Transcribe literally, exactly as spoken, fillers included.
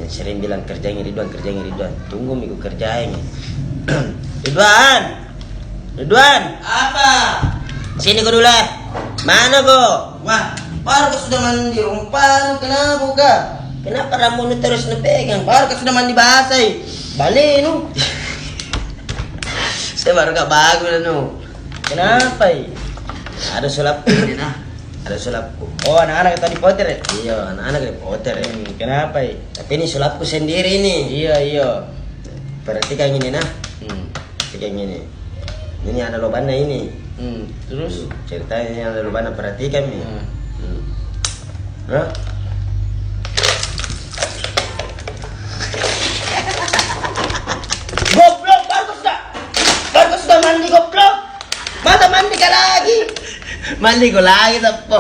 Sering bilang, "Kerjain Ridwan, kerjain Ridwan." Tunggu mi ku kerjain. Ridwan! Ridwan! Apa? Sini ko dulu, eh. Mana ko? Wah, baru ko sudah mandi, rumpanu kenapa ka? Kenapa rambutnu terus nu pegang? Baru ko sudah mandi basah, eh. Balik nu. Saya baru ka bangun nu. Kenapa, eh? Ada sulap ini, nah. Ada sulapku. Oh, anak-anak tadi poter, ya? Iya, anak-anak di poter, ya. Hmm, kenapa, eh? Tapi ini sulapku sendiri ini. Iya, iya. Perhatikan ini, nah. Hmm. Perhatikan ini. Ini ada lubangnya ini. Hmm, terus? Hmm, ceritanya ini ada lubangnya, perhatikan ini. Hmm. Hmm. Hah? Goblok, baru sudah. Baru sudah mandi, goblok. Masa mandi ka lagi? Mandi ko lagi, Seppo.